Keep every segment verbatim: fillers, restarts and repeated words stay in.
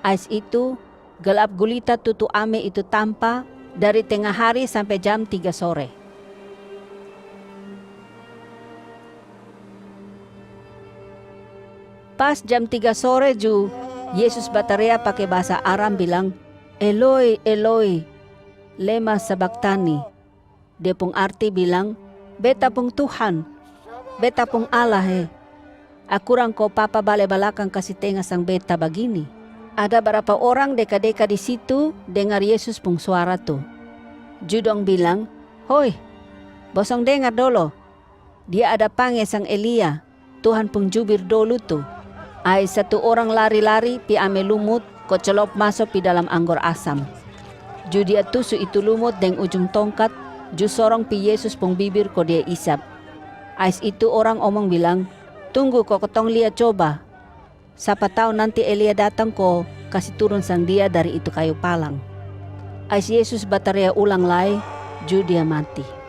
Ais itu, gelap gulita tutu ame itu tampa dari tenga hari sampe jam tiga sore. Pas jam tiga sore ju, Yesus batarea pake bahasa Aram bilang, "Eloi, Eloi, lema sabaktani?" Dia pung arti bilang, "Beta pung Tuhan, Beta pung Allah e, akurang ko Papa bale balakang kasi tenga sang Beta bagini?" Ada barapa orang deka-deka di situ dengar Yesus pung suara tu. Ju dong bilang, "Hoi, bosong dengar dolo. Dia ada pange sang Elia, Tuhan pung jubir dolu tu." Ais satu orang lari-lari pi ame lumut ko celop maso pi dalam anggor asam. Ju dia tusu itu lumut deng ujung tongkat, ju sorong pi Yesus pung bibir ko dia isap. Ais itu orang omong bilang, "Tunggu ko kotong lia coba. Sapa tau nanti Elia datang ko kasi turun sang dia dari itu kayu palang." Ais Yesus batarea ulang lai, ju dia mati.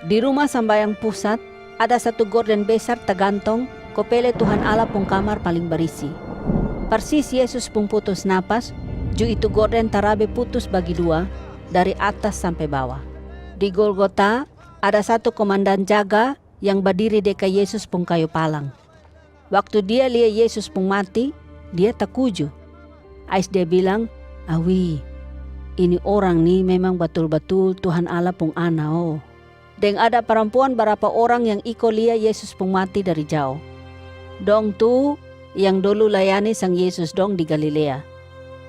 Di Ruma Sambayang Pusat, ada satu gorden besar tagantong ko pele Tuhan Allah pung kamar paling barisi. Parsis Yesus pung putus napas, ju itu gorden tarabe putus bagi dua, dari atas sampe bawa. Di Golgota, ada satu komandan jaga yang badiri deka Yesus pung kayu palang. Waktu dia lia Yesus pung mati, dia takuju. Ais dia bilang, "Awi, ini orang ni memang batul-batul Tuhan Allah pung Ana o." Deng ada parampuan barapa orang yang iko lia Yesus pung mati dari jao. Dong tu yang dolu layani sang Yesus dong di Galilea.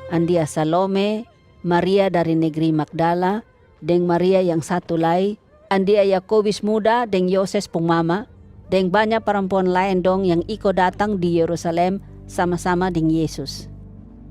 Andia Salome, Maria dari negri Magdala, deng Maria yang satu lai, andia Yakobis muda deng Yoses pung mama, deng banya parampuan laen dong yang iko datang di Yerusalem sama-sama deng Yesus.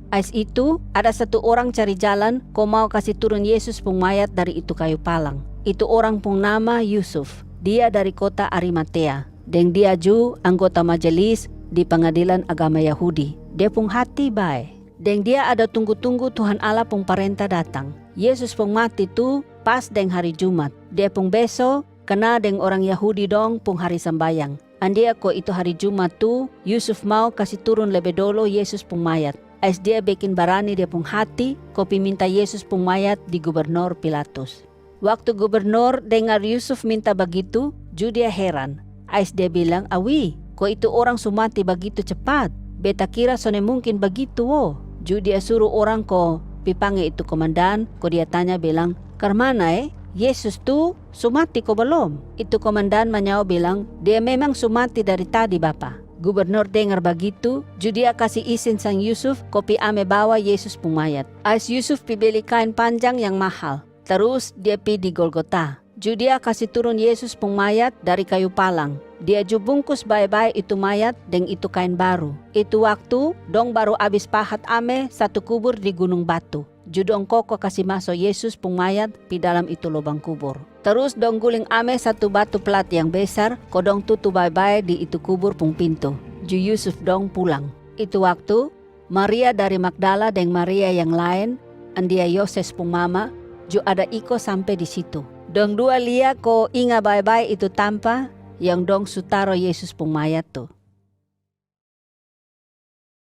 Ais itu, ada satu orang cari jalan ko mau kasi turun Yesus pung mayat dari itu kayu palang. Itu orang pung nama Yusuf. Dia dari kota Arimatea. Deng dia ju anggota majelis di pangadilan agama Yahudi. Dia pung hati bae. Deng dia ada tunggu-tunggu Tuhan Allah pung parenta datang. Yesus pung mati tu pas deng hari Jumat. Dia pung beso kena deng orang Yahudi dong pung hari sambayang. Andia ko itu hari Jumat tu, Yusuf mau kasi turun lebe dolo Yesus pung mayat. Ais dia bekin barani dia pung hati ko pi minta Yesus pung mayat di gubernor Pilatus. Waktu gubernor dengar Yusuf minta bagitu, ju dia heran. Ais dia bilang, "Awi, ko itu orang su mati bagitu cepat? Beta kira sone mungkin bagitu o." Ju dia suru orang ko pi pange itu komandan, ko dia tanya bilang, "Karmana e, Yesus tu su mati ko balom?" Itu komandan manyao bilang, "Dia memang su mati dari tadi, Bapa." Gubernor dengar bagitu, ju dia kasi isin sang Yusuf ko pi ame bawa Yesus pung mayat. Ais Yusuf pi beli kaen panjang yang mahal. Tarus dia pi di Golgota. Ju dia kasi turun Yesus pung mayat dari kayu palang. Dia ju bungkus bae-bae itu mayat deng itu kaen baru. Itu waktu dong baru abis pahat ame satu kubur di gunung batu. Ju dong koko kasi maso Yesus pung mayat pi dalam itu lobang kubur. Tarus dong guling ame satu batu plat yang besar ko dong tutu bae-bae di itu kubur pung pintu. Ju Yusuf dong pulang. Itu waktu Maria dari Magdala deng Maria yang laen, andia Yoses pung mama, ju ada iko sampe di situ. Dong dua lia ko inga bae-bae itu tampa yang dong su taro Yesus pung mayat tu.